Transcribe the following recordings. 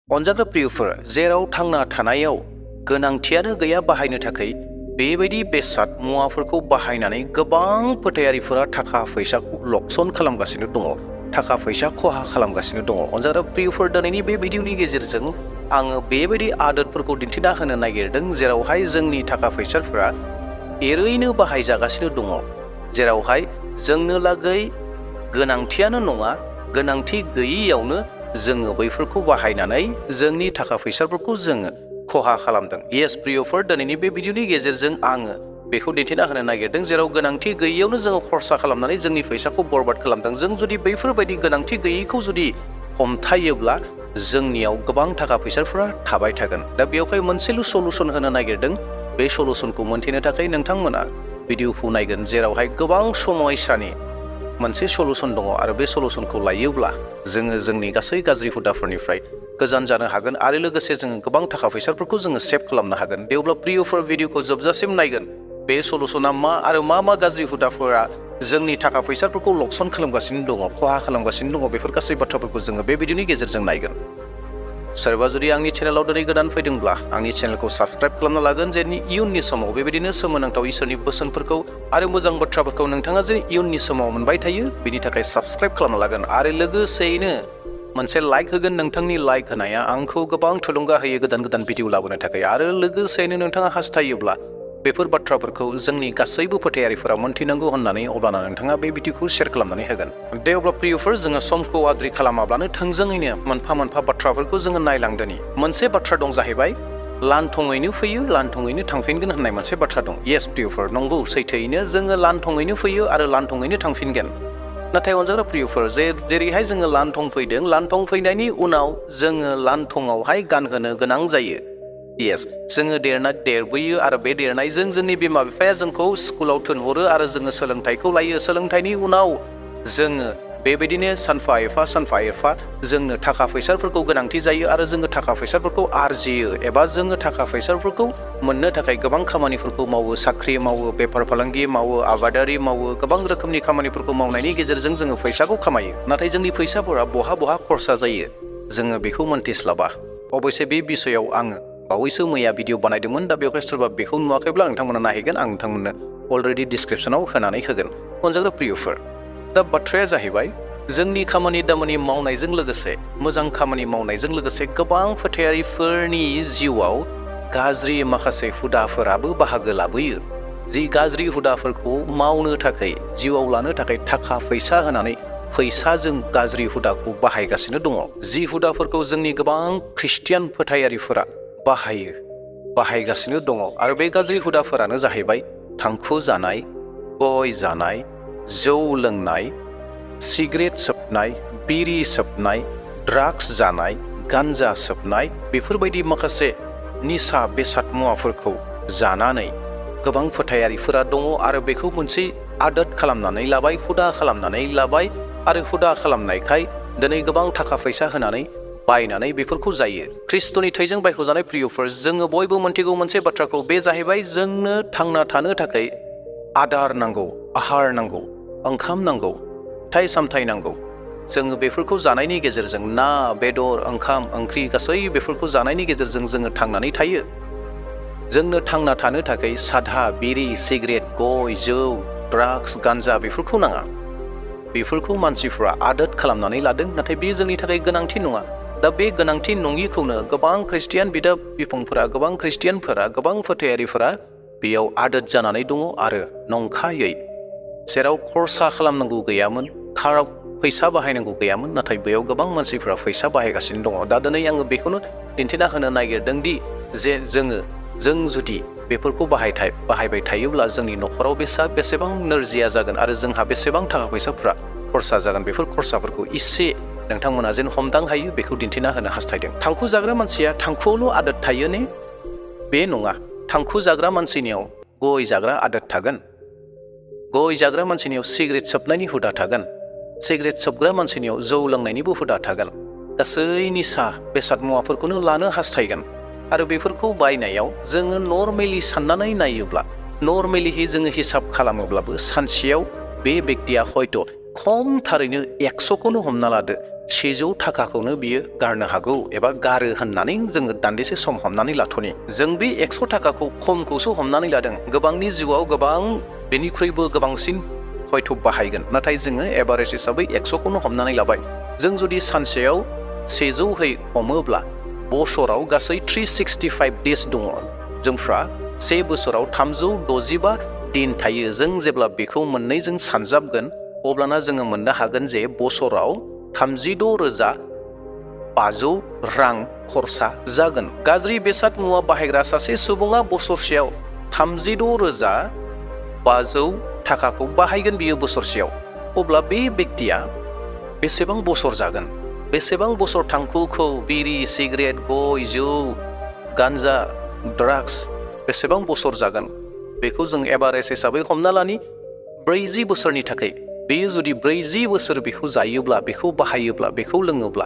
अनजाग्रा प्रियफोर, जेराव थांना थानायाव गोनांथियानो गैया बाहायनो थाखाय बेबायदि बेसाद मुवाफोरखौ बाहायनानै गोबां फोथायारिफोरा थाखा फैसाखौ लकसन खालामगासिनो दङ, थाखा फैसा खहा खालामगासिनो दङ। अनजाग्रा प्रियफोर, दिनैनि बे भिडिअनि गेजेरजों आङो बेबायदि आदबफोरखौ दिन्थिना होनो नागिरदों जेरावहाय जोंनि थाखा फैसाफोरा एरैनो बाहायजागासिनो दङ, जेरावहाय जोंनो लागै गोनांथियानो नङा, गोनांथि गैयैयावनो जोङो बैफोरखौ बाहायनानै जोंनि थाखा फैसाफोरखौ जोङो खहा खालामदों। येस प्रियफोर, दिनैनि बे भिडिअनि गेजेरजों आङो बेखौ दिन्थिना होनो नागिरदों जेराव गोनांथि गैयैयावनो जोङो खरसा खालामनानै जोंनि फैसाखौ बरबाद खालामदों। जों जुदि बैफोरबायदि गोनांथि गैयैखौ जुदि हमथायोब्ला जोंनियाव गोबां थाखा फैसाफोरा थाबाय थागोन। दा बेवहाय मोनसेल' सलुसन होनो नागिरदों। बे सलुसनखौ मोनथिनो थाखाय नोंथांमोना भिडिअखौ नायगोन, जेरावहाय गोबां समयसानि मोनसे सलुसन दङ आरो बे सलुसनखौ लायोब्ला जोङो जोंनि गासै गाज्रि हुदाफोरनिफ्राय गोजान जानो हागोन आरो लोगोसे जोङो गोबां थाखा फैसाफोरखौ जोङो सेभ खालामनो हागोन। दे अब्ला प्रियफोर, भिडिअखौ जोबजासिम नायगोन। बे सलुसना मा आरो मा गाज्रि हुदाफोरा जोंनि थाखा फैसाफोरखौ लकसन खालामगासिनो दङ, खहा खालामगासिनो दङ, बेफोर गासै बाथ्राफोरखौ जोङो बे भिडिअनि गेजेरजों नायगोन। सोरबा जुदि आंनि चेनेलाव दिनै गोदान फैदोंब्ला आंनि चेनेलखौ साबस्क्राइब खालामना लागोन, जे इयुननि समाव बेबायदिनो सोमोनांथाव इसोरनि बोसोनफोरखौ आरो मोजां बाथ्राफोरखौ नोंथाङा जे इयुननि समाव मोनबाय थायो बेनि थाखाय साबस्क्राइब खालामना लागोन आरो लोगोसेयैनो मोनसे लाइक होगोन। नोंथांनि लाइक होनाया आंखौ गोबां थुलुंगा होयो गोदान भिडिअ लाबोनो थाखाय आरो लोगोसेयैनो नोंथाङा हास्थायोब्ला बेफोर बाथ्राफोरखौ जोंनि गासैबो फोथायारिफोरा मोनथिनांगौ होननानै अब्लाना नोंथाङा बे भिडिअखौ शेयार खालामनानै होगोन। दे अब्ला प्रियफोर, जोङो समखौ आद्रि खालामाब्लानो थोंजोङैनो मोनफा बाथ्राफोरखौ जोङो नायलांदोनि। मोनसे बाथ्रा दं जाहैबाय, लानथङैनो फैयो लानथङैनो थांफिनगोन होननाय मोनसे बाथ्रा दं। येस प्रियफोर, नंगौ, सैथोयैनो जोङो लानथङैनो फैयो आरो लानथङैनो थांफिनगोन। नाथाय अनजाग्रा प्रियफोर, जेरैहाय जोङो लानथं फैदों, लानथं फैनायनि उनाव जोङो लानथङावहाय गानहोनो गोनां जायो। येस, जोङो देरबोयो आरो बे देरनायजों जोंनि बिमा बिफाया जोंखौ स्कुलाव थिनहरो आरो जोङो सोलोंथाइखौ लायो। सोलोंथाइनि उनाव जोङो बेबायदिनो सानफा एफा जोंनो थाखा फैसाफोरखौ गोनांथि जायो आरो जोङो थाखा फैसाफोरखौ आरजियो एबा जोङो थाखा फैसाफोरखौ मोननो थाखाय गोबां खामानिफोरखौ मावो, साख्रि मावो, बेफार फालांगि मावो, आबादारि मावो, गोबां रोखोमनि खामानिफोरखौ मावनायनि गेजेरजों जोङो फैसाखौ खामायो। नाथाय जोंनि फैसाफोरा बहा खरसा जायो जोङो बेखौ मोनथिस्लाबा। अबयसे बे बिसयाव आङो बावैसो मैया भिडिअ बानायदोंमोन। दा बेवहाय सोरबा बेखौ नुवाखैब्ला नोंथांमोना नायहैगोन, आं नोंथांमोननो अलरेडि डिसक्रिपसनाव होनानै होगोन। अनजाग्रा प्रियफोर, दा बाथ्राया जाहैबाय, जोंनि खामानि दामानि मावनायजों लोगोसे, मोजां खामानि मावनायजों लोगोसे गोबां फोथायारिफोरनि जिउआव गाज्रि माखासे हुदाफोराबो बाहागो लाबोयो। जि गाज्रि हुदाफोरखौ मावनो थाखाय, जिउआव लानो थाखाय थाखा फैसा होनानै फैसाजों गाज्रि हुदाखौ बाहायगासिनो दङ। जि हुदाफोरखौ जोंनि गोबां खृष्टियान फोथायारिफोरा बाहायगासिनो दङ आरो बे गाज्रि हुदाफोरानो जाहैबाय थांखु जानाय, गय जानाय, जौ लोंनाय, सिगारेट सोबनाय, बिरि सोबनाय, ड्राग्स जानाय, गान्जा सोबनाय, बेफोरबायदि माखासे निसा बेसाद मुवाफोरखौ जानानै गोबां फोथायारिफोरा दङ आरो बेखौ मोनसे आदत खालामनानै लाबाय, हुदा खालामनानै लाबाय आरो हुदा खालामनायखाय दिनै गोबां थाखा फैसा होनानै बायनानै बेफोरखौ जायो। ख्रिस्ट'नि थैजों बायख'जानाय प्रियफोर, जोङो बयबो मोनथिगौ मोनसे बाथ्राखौ, बे जाहैबाय जोंनो थांना थानो थाखाय आदार नांगौ, आहार नांगौ, ओंखाम नांगौ, फिथाइ सामथाइ नांगौ। जोङो बेफोरखौ जानायनि गेजेरजों ना, बेदर, ओंखाम, ओंख्रि गासै बेफोरखौ जानायनि गेजेरजों जोङो थांनानै थायो। जोंनो थांना थानो थाखाय सादा, बिरि, सिगारेट, गय, जौ, ड्राग्स, गान्जा बेफोरखौ नाङा। बेफोरखौ मानसिफ्रा आदत खालामनानै लादों, नाथाय बे जोंनि थाखाय गोनांथि नङा। दा बे गोनांथि नङिखौनो गोबां खृष्टियान बिदा बिफंफोरा, गोबां खृष्टियानफोरा, गोबां फोथायारिफोरा बेयाव आदत जानानै दङ आरो नंखायै जेराव खरसा खालामनांगौ गैयामोन, फैसा बाहायनांगौ गैयामोन, नाथाय बेयाव गोबां मानसिफ्रा फैसा बाहायगासिनो दङ। दा दिनै आङो बेखौनो दिन्थिना होनो नागिरदों दि जे जों जुदि बेफोरखौ बाहायबाय थायोब्ला जोंनि न'खराव बेसेबां नोरजिया जागोन आरो जोंहा बेसेबां थाखा फैसाफ्रा खरसा जागोन। बेफोर खरसाफोरखौ इसे नोंथांमोना जेन हमदां हायो बेखौ दिन्थिना होनो हास्थायदों। थांखु जाग्रा मानसिया थांखुआवल' आदत थायो ने? बे नङा। थांखु जाग्रा मानसिनियाव गय जाग्रा आदत थागोन, गय जाग्रा मानसिनियाव सिगारेट सोबनायनि हुदा थागोन, सिगारेट सोबग्रा मानसिनियाव जौ लोंनायनिबो हुदा थागोन। गासै निसा बेसाद मुवाफोरखौनो लानो हास्थायगोन आरो बेफोरखौ बायनायाव जोङो नर्मेलि साननानै नायोब्ला, नर्मेलिहै जोङो हिसाब खालामोब्लाबो सानसेयाव बे बेक्तिया हयथ' खमथारैनो 100खौनो हमना लादो, 100 थाखाखौनो बियो गारनो हागौ एबा गारो होननानै जोङो दान्दिसे सम हमनानै लाथ'नि। जों बे 100 थाखाखौ खमखौसो हमनानै लादों। गोबांनि जिउआव गोबां बेनिख्रुइबो गोबांसिन हयथ' बाहायगोन, नाथाय जोङो एभारेज हिसाबै 100खौनो हमनानै लाबाय। जों जुदि सानसेयाव 100 हमोब्ला बोसोराव गासै 365 डेज दङ। जोंफ्रा से बोसोराव 365 दिन थायो। जों जेब्ला बेखौ मोननैजों सानजाबगोन अब्लाना जोङो मोननो हागोन जे बोसोराव 36,500 रां खरसा जागोन। गाज्रि बेसाद मुवा बाहायग्रा सासे सुबुङा बोसोरसेयाव 36,500 थाखाखौ बाहायगोन बियो बोसोरसेयाव। अब्ला बे व्यक्तिया बेसेबां बोसोर जागोन? बेसेबां बोसोर थांखुखौ बिरि, सिगारेट, गय, जौ, गान्जा, ड्राग्स बेसेबां बोसोर जागोन? बेखौ जों एभारेज हिसाबै हमना लानि 40 बोसोरनि थाखाय। बेयो जुदि 40 बोसोर बेखौ जायोब्ला, बेखौ बाहायोब्ला, बेखौ लोङोब्ला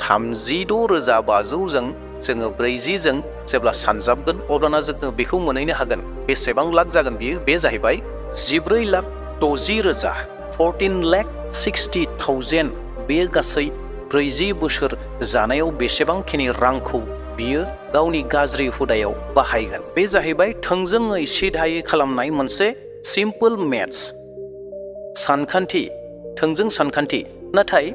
36,500 जोङो 40 जों जेब्ला सानजाबगोन अब्लाना जोङो बेखौ मोनहैनो हागोन। बेसेबां लाख जागोन बियो? बे जाहैबाय 14,60,000 14,60,000। बे गासै 40 बोसोर जानायाव बेसेबांखिनि रांखौ बियो गावनि गाज्रि हुदायाव बाहायगोन। बे जाहैबाय थोंजोङै सिदायै खालामनाय मोनसे सिम्पोल मेथ्स सानखान्थि, थोंजों सानखान्थि। नाथाय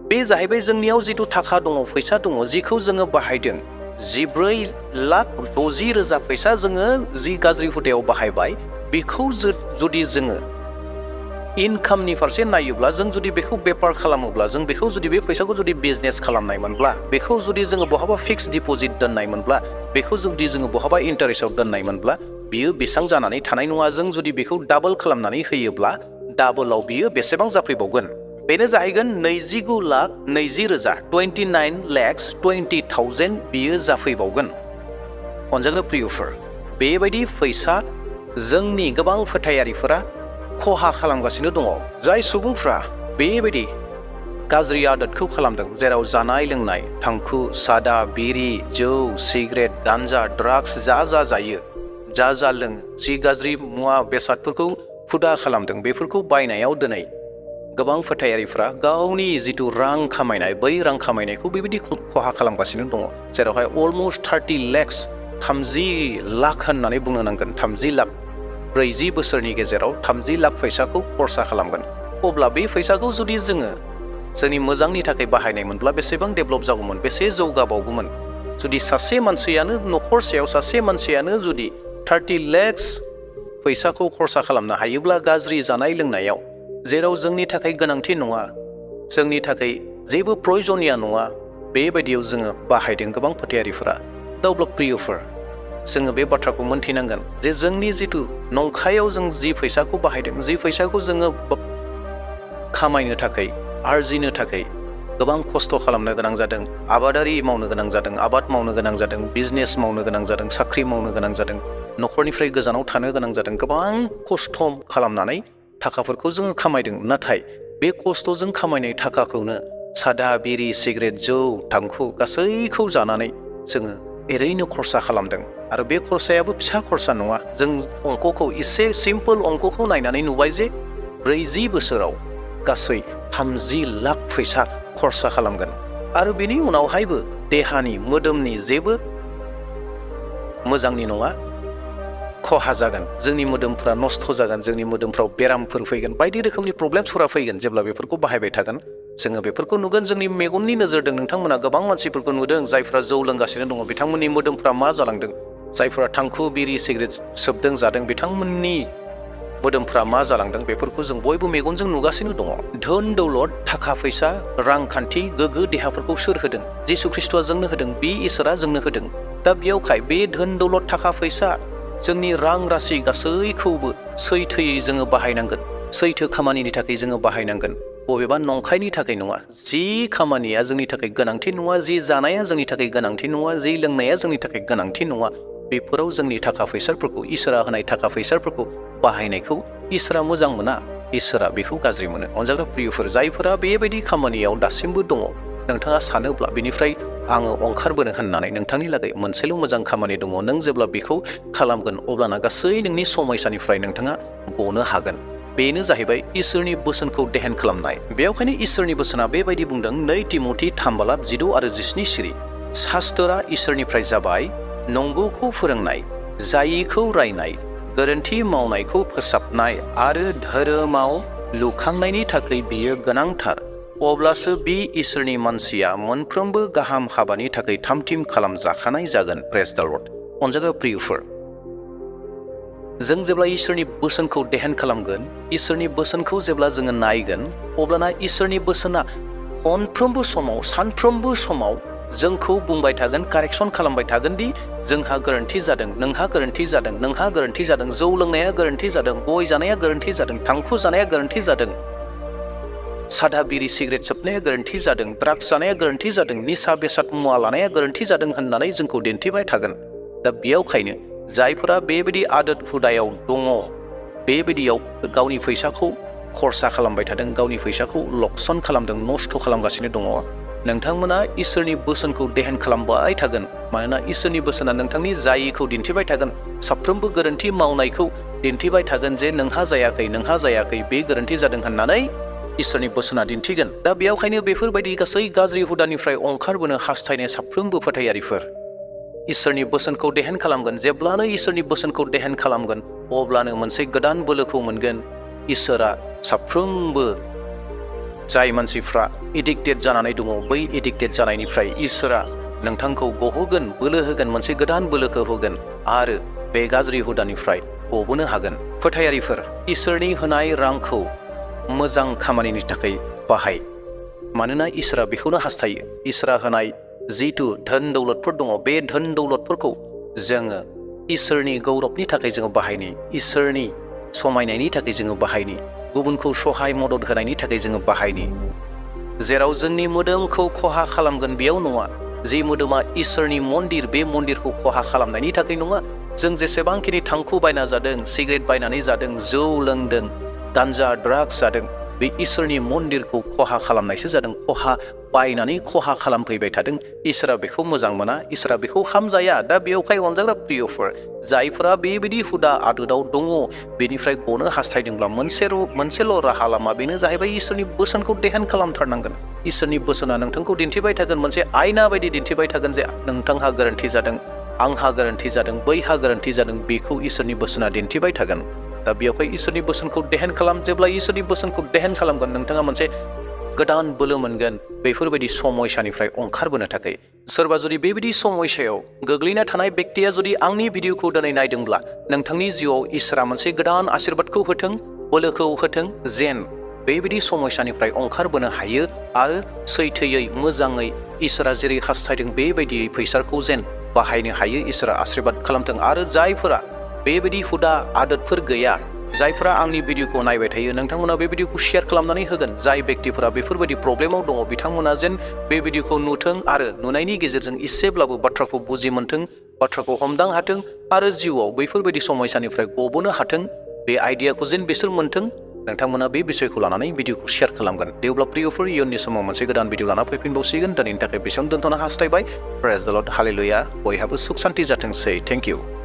बे जाहैबाय जोंनियाव जिथु थाखा दङ, फैसा दङ, जिखौ जोङो बाहायदों। 14,60,000 फैसा जोङो जि गाज्रि हुदायाव बाहायबाय, बेखौ जुदि जोङो इनकामनि फारसे नायोब्ला, जों जुदि बेखौ बेपार खालामोब्ला, जों बेखौ जुदि बे फैसाखौ जुदि बिजनेस खालामनाय मोनब्ला, बेखौ जुदि जोङो बहाबा फिक्स डिप'जिट दोननाय मोनब्ला, बेखौ जुदि जोङो बहाबा इन्टारेस्टआव दोननाय मोनब्ला, बियो बेसेबां जानानै थानाय नङा। जों जुदि बेखौ डाबल खालामनानै होयोब्ला डाबलाव बियो बेसेबां जाफैबावगोन? बेनो जाहैगोन 29,20,000 29,20,000 बियो जाफैबावगोन। अनजाग्रा प्रियफोर, बेबायदि फैसा जोंनि गोबां फोथायारिफोरा खहा खालामगासिनो दङ। जाय सुबुंफ्रा बेबायदि गाज्रि आदतखौ खालामदों, जेराव जानाय लोंनाय, थांखु, सादा, बिरि, जौ, सिगारेट, गान्जा, ड्राग्स जा जायो, जा लोङो, जि गाज्रि मुवा बेसादफोरखौ हुदा खालामदों, बेफोरखौ बायनायाव दिनै गोबां फोथायारिफ्रा गावनि जिथु रां खामायनाय, बै रां खामायनायखौ बेबायदि खहा खालामगासिनो दङ। जेरावहाय अलमस्ट 30 lakhs 30 लाख होननानै बुंनो नांगोन। 30 लाख 40 बोसोरनि गेजेराव 30 लाख फैसाखौ खरसा खालामगोन। अब्ला बे फैसाखौ जुदि जोङो जोंनि मोजांनि थाखाय बाहायनाय मोनब्ला बेसेबां डेभेलप जागौमोन, बेसे जौगाबावगौमोन। जुदि सासे मानसियानो, न'खरसेयाव सासे मानसियानो जुदि 30 lakhs फैसाखौ खरसा खालामनो हायोब्ला गाज्रि जानाय लोंनायाव, जेराव जोंनि थाखाय गोनांथि नङा, जोंनि थाखाय जेबो प्रयजनिया नङा, बेबायदियाव जोङो बाहायदों गोबां फोथायारिफोरा। दा अब्ला प्रियफोर, जोङो बे बाथ्राखौ मोनथिनांगोन जे जोंनि जिथु नंखायाव जों जि फैसाखौ बाहायदों, जि फैसाखौ जोङो खामायनो थाखाय, आरजिनो थाखाय गोबां खस्थ' खालामनो गोनां जादों, आबादारि मावनो गोनां जादों, आबाद मावनो गोनां जादों, बिजनेस मावनो गोनां जादों, साख्रि मावनो गोनां जादों, न'खरनिफ्राय गोजानाव थानो गोनां जादों, गोबां खस्थ' खालामनानै थाखाफोरखौ जोङो खामायदों। नाथाय बे खस्थ'जों खामायनाय थाखाखौनो सादा, बिरि, सिगारेट, जौ, थांखु गासैखौ जानानै जोङो ओरैनो खरसा खालामदों। आरो बे खरसायाबो फिसा खरसा नङा। जों अंकखौ, एसे सिम्पोल अंकखौ नायनानै नुबाय जे 40 बोसोराव गासै 30 लाख फैसा खरसा खालामगोन। आरो बेनि उनावहायबो देहानि, मोदोमनि जेबो मोजांनि नङा, खहा जागोन। जोंनि मोदोमफ्रा नस्थ' जागोन, जोंनि मोदोमफ्राव बेरामफोर फैगोन, बायदि रोखोमनि प्रब्लेमसफोरा फैगोन जेब्ला बेफोरखौ बाहायबाय थागोन। जोङो बेफोरखौ नुगोन, जोंनि मेगननि नोजोरजों नोंथांमोना गोबां मानसिफोरखौ नुदों, जायफ्रा जौ लोंगासिनो दङ, बिथांमोननि मोदोमफ्रा मा जालांदों। जायफ्रा थांखु, बिरि, सिगारेट सोबदों, जादों, बिथांमोननि मोदोमफ्रा मा जालांदों, बेफोरखौ जों बयबो मेगनजों नुगासिनो दङ। धोन दौलत, थाखा फैसा, रांखान्थि, गोग्गो देहाफोरखौ सोर होदों? जिसु ख्रिस्ट'आ जोंनो होदों, बे इसोरा जोंनो होदों। दा बेयावखाय बे धोन दौलत, थाखा फैसा, जोंनि रां राशि गासैखौबो सैथोयै जोङो बाहायनांगोन। सैथो खामानिनि थाखाय जोङो बाहायनांगोन, बबेबा नंखायनि थाखाय नङा। जि खामानिया जोंनि थाखाय गोनांथि नङा, जि जानाया जोंनि थाखाय गोनांथि नङा, जि लोंनाया जोंनि थाखाय गोनांथि नङा, बेफोराव जोंनि थाखा फैसाफोरखौ, इसोरा होनाय थाखा फैसाफोरखौ बाहायनायखौ इसोरा मोजां मोना, इसोरा बेखौ गाज्रि मोनो। अनजाग्रा प्रियफोर, जायफोरा बेबायदि खामानियाव दासिमबो दङ, नोंथाङा सानोब्ला बेनिफ्राय आङो ओंखारबोनो होननानै नोंथांनि लागै मोनसेल' मोजां खामानि दङ। नों जेब्ला बेखौ खालामगोन अब्लाना गासै नोंनि समयसानिफ्राय नोंथाङा गनो हागोन। बेनो जाहैबाय इसोरनि बोसोनखौ देहेन खालामनाय। बेयावखायनो इसोरनि बोसोना बेबायदि बुंदों 2 तिमथि 3:16 आरो 17 सिरि शास्त्रा इसोरनिफ्राय जाबाय, नंगौखौ फोरोंनाय, जायिखौ रायनाय, गोरोन्थि मावनायखौ फोसाबनाय आरो धोरोमाव लुखांनायनि थाखाय बियो गोनांथार। अब्लासो बे इसोरनि मानसिया मोनफ्रोमबो गाहाम हाबानि थाखाय थामथिम खालामजाखानाय जागोन। प्रेज द लर्ड। अनजाग्रा प्रियफोर, जों जेब्ला इसोरनि बोसोनखौ देहेन खालामगोन, इसोरनि बोसोनखौ जेब्ला जोङो नायगोन, अब्लाना इसोरनि बोसोना खनफ्रोमबो समाव, सानफ्रोमबो समाव जोंखौ बुंबाय थागोन, कारेक्सन खालामबाय थागोन दि जोंहा गोरोन्थि जादों, नोंहा गोरोन्थि जादों, नोंहा गोरोन्थि जादों, जौ लोंनाया गोरोन्थि जादों, गय जानाया गोरोन्थि जादों, थांखु जानाया गोरोन्थि जादों, सादा बिरि सिगारेट सोबनाया गोरोन्थि जादों, ड्राग्स जानाया गोरोन्थि जादों, निसा बेसाद मुवा लानाया गोरोन्थि जादों होननानै जोंखौ दिन्थिबाय थागोन। दा बेयावखायनो जायफोरा बेबायदि आदोत हुदायाव दङ, बेबायदियाव गावनि फैसाखौ खरसा खालामबाय थादों, गावनि फैसाखौ लकसन खालामदों, नस्थ' खालामगासिनो दङ, नोंथांमोना इसोरनि बोसोनखौ देहेन खालामबाय थागोन। मानोना इसोरनि बोसोना नोंथांनि जायिखौ दिन्थिबाय थागोन, साफ्रोमबो गोरोन्थि मावनायखौ दिन्थिबाय थागोन जे नोंहा जायाखै, बे गोरोन्थि जादों होननानै इसोरनि बोसोना दिन्थिगोन। दा बेयावखायनो बेफोरबायदि गासै गाज्रि हुदानिफ्राय ओंखारबोनो हास्थायनाय साफ्रोमबो फोथायारिफोर इसोरनि बोसोनखौ देहेन खालामगोन। जेब्लानो इसोरनि बोसोनखौ देहेन खालामगोन, अब्लानो मोनसे गोदान बोलोखौ मोनगोन। इसोरा साफ्रोमबो जाय मानसिफ्रा एडिक्टेड जानानै दङ, बै एडिक्टेड जानायनिफ्राय इसोरा नोंथांखौ गहोगोन, बोलो होगोन, मोनसे गोदान बोलोखौ होगोन आरो बे गाज्रि हुदानिफ्राय गबोनो हागोन। फोथायारिफोर, इसोरनि होनाय रांखौ मोजां खामानिनि थाखाय बाहाय। मानोना इसोरा बेखौनो हास्थायो। इसोरा होनाय जिथु धोन दौलतफोर दङ, बे धोन दौलतफोरखौ जोङो इसोरनि गौरबनि थाखाय जोङो बाहायनि, इसोरनि समायनायनि थाखाय जोङो बाहायनि, गुबुनखौ सहाय मदद होनायनि थाखाय जोङो बाहायनि। जेराव जोंनि मोदोमखौ खहा खालामगोन बेयाव नङा। जि मोदोमा इसोरनि मन्दिर, बे मन्दिरखौ खहा खालामनायनि थाखाय नङा। जों जेसेबांखिनि थांखु बायना जादों, सिगारेट बायनानै जादों, जौ लोंदों, गान्जा ड्राग्स जादों, बे इसोरनि मन्दिरखौ खहा खालामनायसो जादों। बायनानै खहा खालामफैबाय थादों। इसोरा बेखौ मोजां मोना, इसोरा बेखौ हामजाया। दा बेयावखाय अनजाग्रा प्रियफोर, जायफोरा बेबायदि हुदा आदोदाव दङ, बेनिफ्राय गनो हास्थायदोंब्ला मोनसेल' राहा लामा, बेनो जाहैबाय इसोरनि बोसोनखौ देहेन खालामथारनांगोन। इसोरनि बोसोना नोंथांखौ दिन्थिबाय थागोन, मोनसे आयना बायदि दिन्थिबाय थागोन जे नोंथांहा गोरोन्थि जादों, आंहा गोरोन्थि जादों, बैहा गोरोन्थि जादों, बेखौ इसोरनि बोसोना दिन्थिबाय थागोन। दा बेयावहाय इसोरनि बोसोनखौ देहेन खालाम। जेब्ला इसोरनि बोसोनखौ देहेन खालामगोन, नोंथाङा मोनसे गोदान बोलो मोनगोन बेफोरबायदि समयसानिफ्राय ओंखारबोनो थाखाय। सोरबा जुदि बेबायदि समयसायाव गोग्लैना थानाय बेक्तिया जुदि आंनि भिडिअखौ दिनै नायदोंब्ला, नोंथांनि जिउआव इसोरा मोनसे गोदान आशीर्बादखौ होथों, बोलोखौ होथों, जेन बेबायदि समयसानिफ्राय ओंखारबोनो हायो आरो सैथोयै, मोजाङै इसोरा जेरै हास्थायदों बेबायदियै फैसाखौ जेन बाहायनो हायो, इसोरा आशीर्बाद खालामथों। आरो जायफोरा बेबायदि हुदा आदतफोर गैया, जायफोरा आंनि भिडिअखौ नायबाय थायो, नोंथांमोना बे भिडिअखौ शेयार खालामनानै होगोन। जाय बेक्तिफोरा बेफोरबायदि प्रब्लेमाव दङ, बिथांमोना जेन बे भिडिअखौ नुथों आरो नुनायनि गेजेरजों एसेब्लाबो बाथ्राखौ बुजि मोनथों, बाथ्राखौ हमदां हाथों आरो जिउआव बैफोरबायदि समयसानिफ्राय गबोनो हाथों। बे आइडियाखौ जेन बिसोर मोनथों, नोंथांमोना बे बिषयखौ लानानै भिडिअखौ शेयार खालामगोन। दे अब्ला प्रियफोर, इयुननि समाव मोनसे गोदान भिडिअ लाना फैफिनबावसिगोन। दिनैनि थाखाय बेसेबां दोनथ'नो हास्थायबाय। प्रेज द लर्ड, हालेलुया। बयहाबो सुख सान्ति जाथोंसै। Thank you.